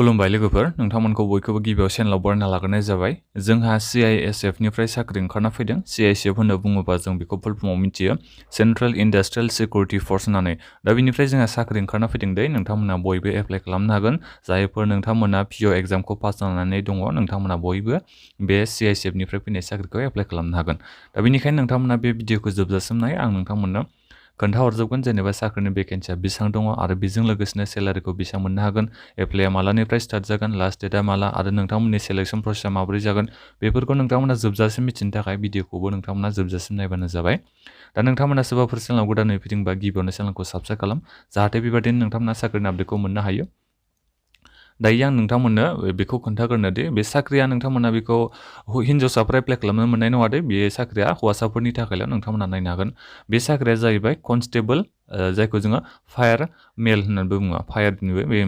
खुलुमबाय लोगोफोर नोंथांमोनखौ बयखौबो गिबियाव चेनेलाव बरायना लाग्रोनाय जाबाय जोंहा CISF निफ्राय साख्रि ओंखारना फैदों CISF होनना बुङोबा जों बेखौ फुल फर्मआव मिथियो सेन्ट्रेल इन्डास्ट्रियेल सिकिउरिटि फर्स होननानै दा बिनिफ्राय जोंहा साख्रि ओंखारना फैदों दे नोंथांमोना बयबो एप्लाइ खालामनो हागोन जायफोर नोंथांमोना PO एग्जामखौ पास जानानै दङ नोंथांमोना बयबो बे CISF निफ्राय फैनाय साख्रिखौ एप्लाइ खालामनो हागोन दा बेनिखायनो नोंथांमोना बे भिडिअखौ जोबजासिम नाय आं नोंथांमोननो खोन्थाहरजोबगोन जेनेबा साख्रिनि भेकेन्सिया बेसेबां दङ आरो बेजों लोगोसेनो सेलारिखौ बेसेबां मोननो हागोन एप्लाइआ मालानिफ्राय स्टार्ट जागोन लास्ट डेटआ माला आरो नोंथांमोननि सेलेक्शन प्रसेसआ माबोरै जागोन बेफोरखौ नोंथांमोना जोबजासिम मिथिनो थाखाय भिडिअखौबो नोंथांमोना जोबजासिम नायबानो जाबाय दा नोंथांमोना सोरबाफोर चेनेलाव गोदानै फैदोंबा गिबियावनो चेनेलखौ साबस्क्राइब खालाम जाहाथे बेबायदिनो नोंथांमोना साख्रिनि आपडेटखौ मोननो हायो दायो आं नोंथांमोननो बेखौ खोन्थाग्रोनो दि बे साख्रिया नोंथांमोना बेखौ हिन्जावसाफोरा एप्लाइ खालामनो मोननाय नङा दे बे साख्रिया हौवासाफोरनि थाखायल' नोंथांमोना नायनो हागोन बे साख्रिया जाहैबाय कनस्टेबल जायखौ जोङो फायार मेल होननानै बुङो फायारनिबो बे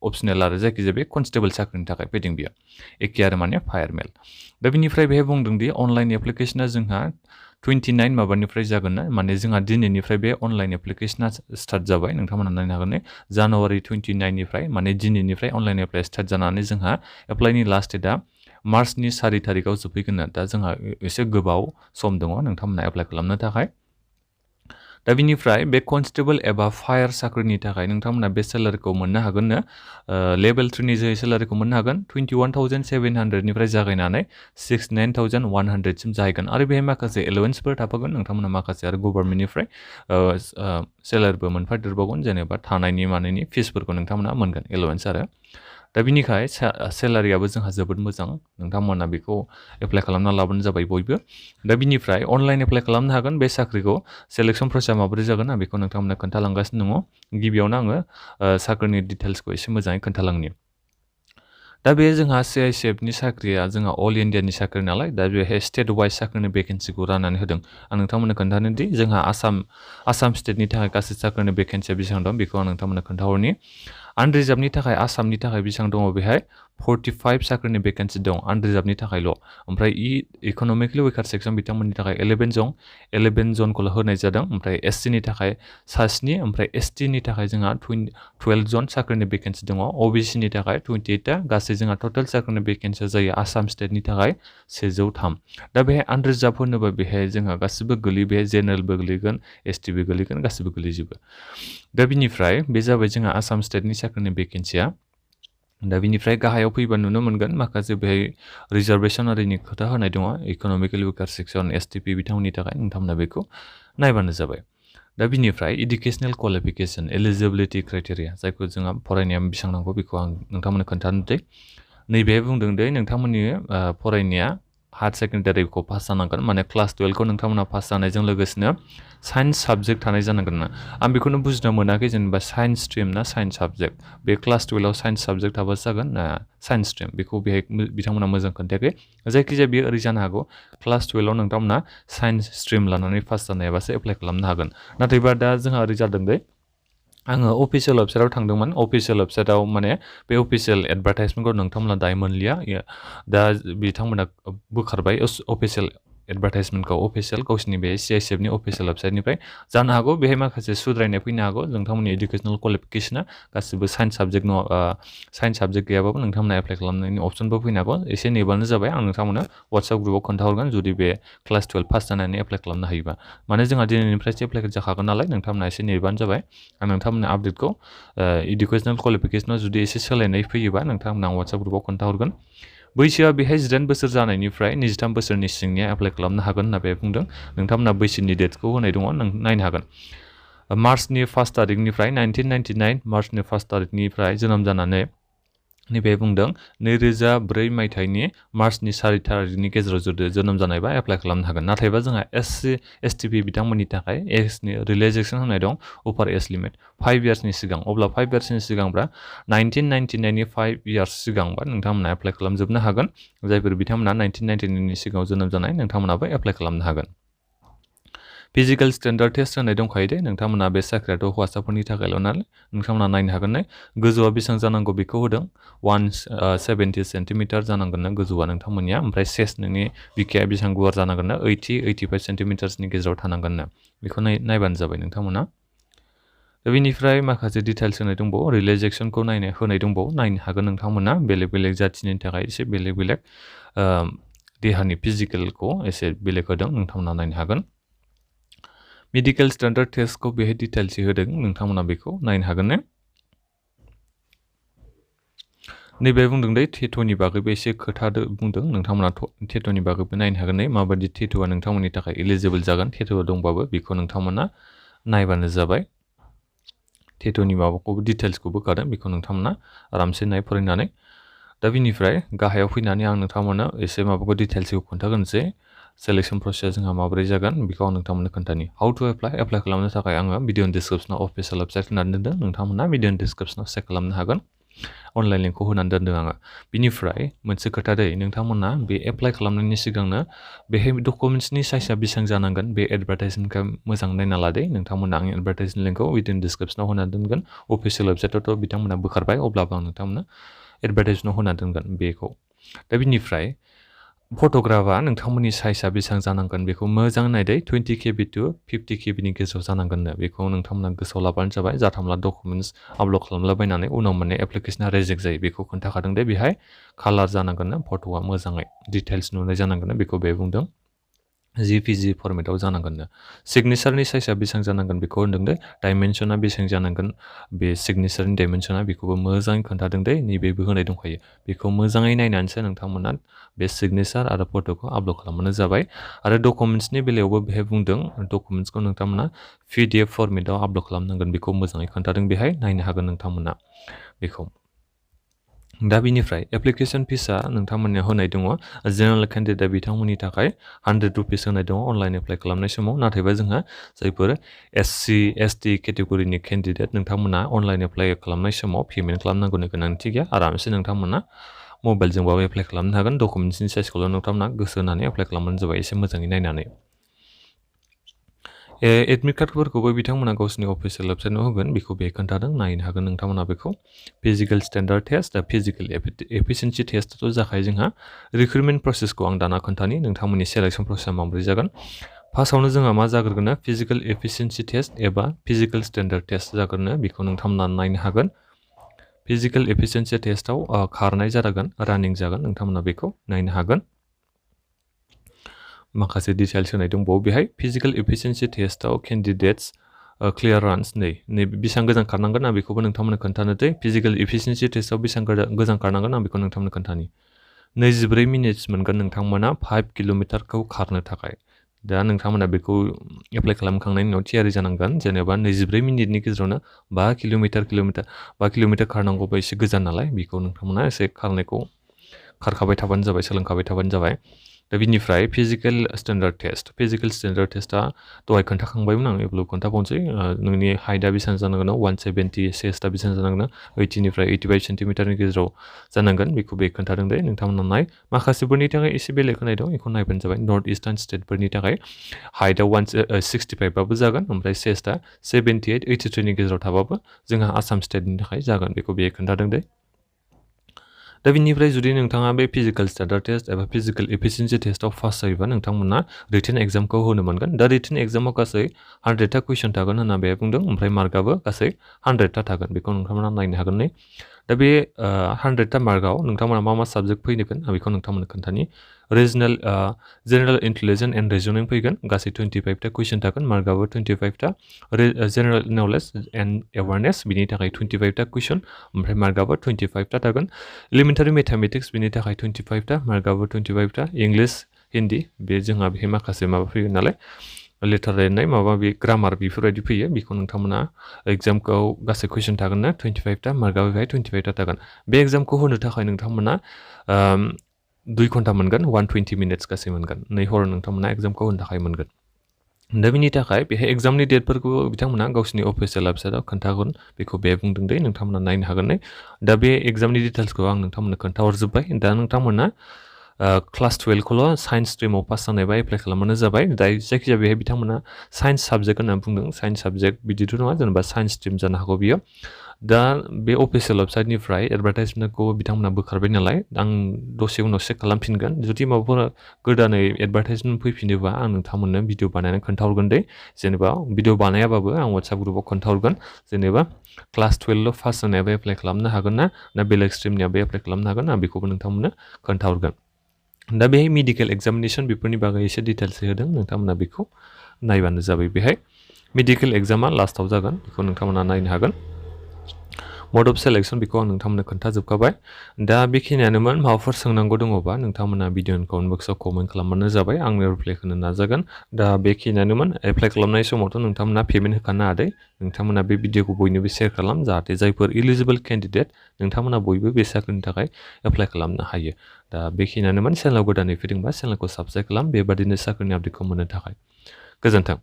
अपसनेल आरो जायखिजाया बे कनस्टेबल साख्रिनि थाखाय फैदों बियो एखे आरो माने फायार मेल दा बिनिफ्राय बेहाय बुंदों दि अनलाइन एप्लिकेशना जोंहा 29 माबानिफ्राय जागोन ना माने जोंहा दिनैनिफ्राय बे अनलाइन एप्लिकेशना स्टार्ट जाबाय नोंथांमोना नायनो हागोन जानुवारि 29 निफ्राय माने दिनैनिफ्राय अनलाइन एप्लाइ स्टार्ट जानानै जोंहा एप्लाइनि लास्ट डेटआ मार्चनि 4 तारिखआव जोबफैगोन दा जोंहा एसे गोबाव सम दङ नोंथांमोना एप्लाइ खालामनो थाखाय दा बिनिफ्राय बे कनस्टेबल एबा फायार साख्रिनि थाखाय नोंथांमोना बे सेलारिखौ मोननो हागोननो लेभेल 3 नि जोहै सेलारिखौ मोननो हागोन 21,700 निफ्राय जागायनानै 69,100 सिम जाहैगोन आरो बेहाय माखासे एलावेन्सफोर थाफागोन नोंथांमोना माखासे आरो गभर्नमेन्टनिफ्राय सेलारिबो मोनफादेरबावगोन जेनेबा थानायनि मानायनि फिसफोरखौ नोंथांमोना मोनगोन एलावेन्स आरो दा बिनिखाय सेलारियाबो जोंहा जोबोद मोजां नोंथांमोना बेखौ एप्लाइ खालामना लाबानो जाबाय बयबो दा बिनिफ्राय अनलाइन एप्लाइ खालामनो हागोन बे साख्रिखौ सेलेक्शन प्रसेसआ माबोरै जागोन आं बेखौ नोंथांमोननो खोन्थालांगासिनो दङ गिबियावनो आङो साख्रिनि डिटेल्सखौ एसे मोजाङै खोन्थालांनि दा बे जोंहा CISF नि साख्रिया जोंहा अल इन्डियानि साख्रि नालाय दा बेहाय स्टेट वाइज साख्रिनि भेकेन्सिखौ राननानै होदों आं नोंथांमोननो खोन्थानो दि जोंहा आसाम स्टेटनि थाखाय गासै साख्रिनि भेकेन्सिया बेसेबां दं बेखौ आं नोंथांमोननो खोन्थाहरनि आनरिजार्भनि थाखाय आसामनि थाखाय बेसेबां दङ बेहाय 45 साख्रिनि भेकेन्सि दं आनरिजार्भनि थाखायल' ओमफ्राय इक'नमिकलि वेकार सेक्सन बिथांमोननि थाखाय 11 जनखौल' होनाय जादों ओमफ्राय SC नि थाखाय 7 ओमफ्राय ST नि थाखाय जोंहा 12 जन साख्रिनि भेकेन्सि दङ OBC नि थाखाय 28 ता गासै जोंहा टटेल साख्रिनि भेकेन्सिया जायो आसाम स्टेटनि थाखाय 103 दा बेहाय आनरिजार्भ होनोबा बेहाय जोंहा गासिबो गोलैयो बेहाय जेनेरेलबो गोलैगोन ST बो गोलैगोन गासिबो गोलैजोबो दा बिनिफ्राय बे जाबाय जोंहा आसाम स्टेटनि साख्रिनि भेकेन्सिया दा बिनिफ्राय गाहायाव फैबा नुनो मोनगोन माखासे बेहाय रिजार्भेसन आरिनि खोथा होनाय दङ इक'नमिकेल वेकार सेक्सन STP बिथांमोननि थाखाय नोंथांमोना बेखौ नायबानो जाबाय दा बिनिफ्राय इडुकेसनेल क्वालिफिकेसन एलिजिबिलिटि क्राइटेरिया जायखौ जोंहा फरायनाया बेसेबां नांगौ बेखौ आं नोंथांमोननो खोन्थानो दे नैबे बुंदों दे नोंथांमोननि फरायनाया हायार सेकेन्डारिखौ पास जानांगोन माने क्लास 12 खौ नोंथांमोना पास जानायजों लोगोसेनो साइन्स साबजेक्ट थानाय जानांगोन ना आं बेखौनो बुजिनो मोनाखै जेनेबा साइन्स स्ट्रिम ना साइन्स साबजेक्ट बे क्लास 12 आव साइन्स साबजेक्ट थाबासो जागोन ना साइन्स स्ट्रिम बेखौ बेहाय बिथांमोना मोजां खोन्थायाखै जायखिजाया बेयो ओरै जानो हागौ क्लास 12 आव नोंथांमोना साइन्स स्ट्रिम लानानै पास जानायाबासो एप्लाइ खालामनो हागोन नाथायबा दा जोंहा ओरै जादों दे आङो अफिसियेल वेबसाइटआव थांदोंमोन अफिसियेल वेबसाइटआव माने बे अफिसियेल एडभार्टाइजमेन्टखौ नोंथांमोना दायो मोनलिया दा बिथांमोना बोखारबाय अफिसियेल एडभार्टाइजमेन्टखौ अफिसियेल गावसिनि बे CISF नि अफिसियेल वेबसाइटनिफ्राय जानो हागौ बेहाय माखासे सुद्रायनाय फैनो हागौ नोंथांमोननि एडुकेसनेल क्वालिफिकेसना गासिबो साइन्स साबजेक्ट गैयाबाबो नोंथांमोना एप्लाइ खालामनायनि अपसनबो फैनो हागौ एसे नेबानो जाबाय आं नोंथांमोननो WhatsApp ग्रुपआव खोन्थाहरगोन जुदि बे क्लास 12 पास जानानै एप्लाइ खालामनो हायोबा माने जोंहा दिनैनिफ्रायसो एप्लाइ जाखागोन नालाय नोंथांमोना एसे नेबानो जाबाय आं नोंथांमोननो आपडेटखौ इडुकेसनेल क्वालिफिकेसनाव जुदि एसे सोलायनाय फैयोबा नोंथांमोना आं WhatsApp ग्रुपआव खोन्थाहरगोन बैसोआ बेहाय 18 बोसोर जानायनिफ्राय 23 बोसोरनि सिंनिया एप्लाइ खालामनो हागोन होनना बे बुंदों नोंथांमोना बैसोनि डेटखौ होनाय दङ नों नायनो हागोन मार्चनि 1 तारिखनिफ्राय 1999 मार्चनि 1 तारिखनिफ्राय जोनोम जानानै नैबे बुंदों 2004 मायथाइनि मार्चनि 4 तारिखनि गेजेराव जुदि जोनोम जानायबा एप्लाइ खालामनो हागोन नाथायबा जोंहा SC STP बिथांमोननि थाखाय एजनि रिलेक्सेसन होनाय दं अपार एज लिमिट 5 इयार्सनि सिगां अब्ला 5 इयार्सनि सिगांब्ला 1999 नि 5 इयार्स सिगांबा नोंथांमोना एप्लाइ खालामजोबनो हागोन जायफोर बिथांमोना 1999 नि सिगाङाव जोनोम जानाय नोंथांमोनाबो एप्लाइ खालामनो हागोन फिजिकेल स्टेन्डार्ड टेस्ट होनाय दंखायो दे नोंथांमोना बे साख्रियाथ' हौवासाफोरनि थाखायल' नालाय नोंथांमोना नायनो हागोन गोजौआ बेसेबां जानांगौ बेखौ होदों 170 सेन्टिमिटार जानांगोन गोजौआ नोंथांमोननिया ओमफ्राय चेस्ट नोंनि बिखाया बेसेबां गुवार जानांगोन 80-85 सेन्टिमिटार्सनि गेजेराव थानांगोन बेखौ नायबानो जाबाय नोंथांमोना दा बेनिफ्राय माखासे डिटेल्स होनाय दंबावो रिलेजेक्सनखौ होनाय दंबावो नायनो हागोन नोंथांमोना बेलेग बेलेग जाथिनि थाखाय एसे बेलेग बेलेग देहानि फिजिकेलखौ एसे बेलेग होदों नोंथांमोना नायनो हागोन मेडिकेल स्टेन्डार्ड टेस्टखौ बेहाय डिटेल्स होदों नोंथांमोना बेखौ नायनो हागोन ने नैबे बुंदों दे टेटुनि बागैबो एसे खोथा बुंदों नोंथांमोना टेटुनि बागैबो नायनो हागोन ने माबायदि टेटुआ नोंथांमोननि थाखाय एलिजिबल जागोन टेटु दंबाबो बेखौ नोंथांमोना नायबानो जाबाय टेटुनि माबाखौबो डिटेल्सखौबो होखादों बेखौ नोंथांमोना आरामसे नाय फरायनानै दा बिनिफ्राय गाहायाव फैनानै आं नोंथांमोननो एसे माबाखौ डिटेल्सखौ खोन्थागोनसै सेलेक्शन प्रसेस जोंहा माबोरै जागोन बेखौ आं नोंथांमोननो खोन्थानि हाउ टु एप्लाइ खालामनो थाखाय आङो भिडिअ डिसक्रिप्सनाव अफिसियेल वेबसाइट होनानै दोनदों नोंथांमोना भिडिअ डिसक्रिप्सनाव चेक खालामनो हागोन अनलाइन लिंकखौ होनानै दोनदों आङो बिनिफ्राय मोनसे खोथा दै नोंथांमोना बे एप्लाइ खालामनायनि सिगांनो बेहाय डकुमेन्ट्सनि साइजआ बेसेबां जानांगोन बे एडभार्टाइजमेन्टखौ मोजां नायना लादो नोंथांमोना आं एडभार्टाइजमेन्ट लिंकखौ भिडिअ डिसक्रिप्सनाव होनानै दोनगोन अफिसियेल वेबसाइटआवथ' बिथांमोना बोखारबाय अब्लाबो आं नोंथांमोननो एडभार्टाइजमेन्टआव होना दोनगोन बेखौ दा बिनिफ्राय फट'ग्राफा नोंथांमोननि साइजआ बेसेबां जानांगोन बेखौ मोजां नायदो 20 KB to 50 KB नि गेजेराव जानांगोननो बेखौ नोंथांमोना गोसोआव लाबानो जाबाय जाथामला डकुमेन्ट्स आपल'ड खालामलाबायनानै उनाव माने एप्लिकेशना रिजेक्ट जायो बेखौ खोन्थाखादों दे बेहाय कालार जानांगोननो फट'आ मोजाङै डिटेल्स नुनाय जानांगोन बेखौ बे बुंदों JPG फर्मेटाव जानांगोननो सिगनेचारनि साइजआ बेसेबां जानांगोन बेखौ होनदों दे डाइमेनसना बेसेबां जानांगोन बे सिगनेचारनि डाइमेनसना बेखौबो मोजाङै खोन्थादों दे नैबेबो होनाय दंखायो बेखौ मोजाङै नायनानैसो नोंथांमोना बे सिगनेचार आरो फट'खौ आपल'ड खालामबानो जाबाय आरो डकुमेन्ट्सनि बेलायावबो बेहाय बुंदों डकुमेन्ट्सखौ नोंथांमोना PDF फर्मेटाव आपल'ड खालामनांगोन बेखौ मोजाङै खोन्थादों बेहाय नायनो हागोन नोंथांमोना बेखौ दा बिनिफ्राय एप्लिकेशन फिसा नोंथांमोननियाव होनाय दङ जेनेरेल केन्डिडेट बिथांमोननि थाखाय 100 रुपिस होनाय दङ अनलाइन एप्लाइ खालामनाय समाव नाथायबा जोंहा जायफोर SC ST केटेगरिनि केन्डिडेट नोंथांमोना अनलाइन एप्लाइ खालामनाय समाव पेमेन्ट खालामनांगौनि गोनांथि गैया आरामसे नोंथांमोना मबाइलजोंबाबो एप्लाइ खालामनो हागोन डकुमेन्ट्सनि साइजखौल' नोंथांमोना गोसो होनानै एप्लाइ खालामबानो जाबाय एसे मोजाङै नायनानै एडमिट कार्डफोरखौबो बिथांमोना गावसोरनि अफिसियेल वेबसाइटआव होगोन बेखौ बे खोन्थादों नायनो हागोन नोंथांमोना बेखौ फिजिकेल स्टेन्डार्ड टेस्ट दा फिजिकेल एफिसिएन्सि टेस्टआथ' जाखायो जोंहा रिक्रुटमेन्ट प्रसेसखौ आं दाना खोन्थानि नोंथांमोननि सेलेक्शन प्रसेसा माबोरै जागोन फार्स्टआवनो जोंहा मा जाग्रोगोन फिजिकेल एफिसिएन्सि टेस्ट एबा फिजिकेल स्टेन्डार्ड टेस्ट जागोन बेखौ नोंथांमोना नायनो हागोन फिजिकेल एफिसिएन्सि टेस्टआव खारनाय जागोन रानिं जागोन नोंथांमोना बेखौ नायनो हागोन माखासे डिटेल्स होनाय दंबावो बेहाय फिजिकेल एफिसिएन्सि टेस्टआव केन्डिडेट्स क्लियारेन्स नै बेसेबां गोजान खारनांगोन आं बेखौबो नोंथांमोननो खोन्थानो दे फिजिकेल एफिसिएन्सि टेस्टआव बेसेबां गोजान खारनांगोन आं बेखौ नोंथांमोननो खोन्थानि 24 मिनिट्स मोनगोन नोंथांमोना 5 किल'मिटारखौ खारनो थाखाय दा नोंथांमोना बेखौ एप्लाइ खालामखांनायनि उनाव थियारि जानांगोन जेनेबा 24 मिनिटनि गेजेरावनो 5 किल'मिटार खारनांगौबा एसे गोजान नालाय बेखौ नोंथांमोना एसे खारनायखौ खारखाबाय थाबानो जाबाय सोलोंखाबाय थाबानो जाबाय दा बिनिफ्राय फिजिकेल स्टेन्डार्ड टेस्टआ दहाय खोन्थाखांबायमोन आं एब्लाबो खोन्थाबावनोसै नोंनि हाइटआ बेसेबां जानांगोन 170 चेस्टआ बेसेबां जानांगोन 80 निफ्राय 85 सेन्टिमिटारनि गेजेराव जानांगोन बेखौ बे खोन्थादों दे नोंथांमोना नाय माखासेफोरनि थाखाय एसे बेलेग होनाय दं बेखौ नायबानो जाबाय नर्थ इस्टार्न स्टेटफोरनि थाखाय हाइटआ 165 बाबो जागोन ओमफ्राय चेस्टआ 78 83 नि गेजेराव थाबाबो जोंहा आसाम स्टेटनि थाखाय जागोन बेखौ बे खोन्थादों दे दा बिनिफ्राय जुदि नोंथाङा बे फिजिकेल स्टेन्डार्ड टेस्ट एबा फिजिकेल एफिसिएन्सि टेस्टआव पास जायोबा नोंथांमोना रिटेन एग्जामखौ होनो मोनगोन दा रिटेन एग्जामाव गासै 100टा कुइसन थागोन होनना बे बुंदों ओमफ्राय मार्कआबो गासै 100टा थागोन बेखौ नोंथांमोना नायनो हागोन नै दा बे 100टा मार्कआव नोंथांमोना मा साबजेक्ट फैगोन आं बेखौ नोंथांमोननो खोन्थानि जेनेरेल इन्टेलिजेन्स एन्ड रिजनिं फैगोन गासै 25टा कुइसन थागोन मार्कआबो 25टा जेनेरेल नलेज एन्ड एवारनेस बिनि थाखाय 25टा कुइसन ओमफ्राय मार्कआबो 25टा थागोन एलिमेन्टारि मेथामेटिक्स बिनि थाखाय 25टा मार्कआबो 25टा इंलिश हिन्दी बे जोंहा बेहाय माखासे माबा फैगोन नालाय लेटार लिरनाय माबा बे ग्रामार बेफोरबायदि फैयो बेखौ नोंथांमोना एग्जामखौ गासै कुइसन थागोन ना 25टा मार्कआबो बेहाय 25टा थागोन बे एग्जामखौ होनो थाखाय नोंथांमोना 2 घन्टा मोनगोन 120 मिनिट्स गासै मोनगोन 2 हर नोंथांमोना एग्जामखौ होनो थाखाय मोनगोन दा बिनि थाखाय बेहाय एग्जामनि डेटफोरखौ बिथांमोना गावसिनि अफिसियेल वेबसाइटआव खोन्थागोन बेखौ बे बुंदों दे नोंथांमोना नायनो हागोन नै दा बे एग्जामनि डिटेल्सखौ आं नोंथांमोननो खोन्थाहरजोब्बाय दा नोंथांमोना क्लास 12खौल' साइन्स स्ट्रिमाव पास जानायबा एप्लाइ खालामबानो जाबाय जायखिजाया बेहाय बिथांमोना साइन्स साबजेक्ट होनना बुंदों साइन्स साबजेक्ट बिदिथ' नङा जेनेबा साइन्स स्ट्रिम जानो हागौ बियो दा बे अफिसियेल वेबसाइटनिफ्राय एडभार्टाइजमेन्टखौ बिथांमोना बोखारबाय नालाय आं दसे उनाव चेक खालामफिनगोन जुदि माबाफोर गोदानै एडभार्टाइजमेन्ट फैफिनोबा आं नोंथांमोननो भिडिअ बानायनानै खोन्थाहरगोन दे जेनेबा भिडिअ बानायाबाबो आं वाट्सएप ग्रुपाव खोन्थाहरगोन जेनेबा क्लास 12 पास जानायाबो एप्लाइ खालामनो हागोन ना बेलेग स्ट्रिमनियाबो एप्लाइ खालामनो हागोन आं बेखौबो नोंथांमोननो खोन्थाहरगोन दा बेहाय मेडिकेल एग्जामिनेसन बेफोरनि बागै एसे डिटेल्स होदों नोंथांमोना बेखौ नायबानो जाबाय बेहाय मेडिकेल एग्जामा लास्टआव जागोन बेखौ नोंथांमोना नायनो हागोन मड अफ सेलेक्सन बेखौ आं नोंथांमोननो खोन्थाजोबखाबाय दा बेखिनियानोमोन माबाफोर सोंनांगौ दङबा नोंथांमोना भिडिअनि कमेन्ट बक्सआव कमेन्ट खालामबानो जाबाय आंनो रिप्लाइ होनो नाजागोन दा बेखिनियानोमोन एप्लाइ खालामनाय समावथ' नोंथांमोना पेमेन्ट होखानो हादै नोंथांमोना बे भिडिअखौ बयनोबो शेयार खालाम जाहाथे जायफोर इलिजिबोल केन्डिडेट नोंथांमोना बयबो बे साख्रिनि थाखाय एप्लाइ खालामनो हायो दा बेखिनियानोमोन चेनेलाव गोदानै फैदोंबा चेनेलखौ साबस्क्राइब खालाम बेबादिनो साख्रिनि आपडेटखौ मोननो थाखाय गोजोन्थों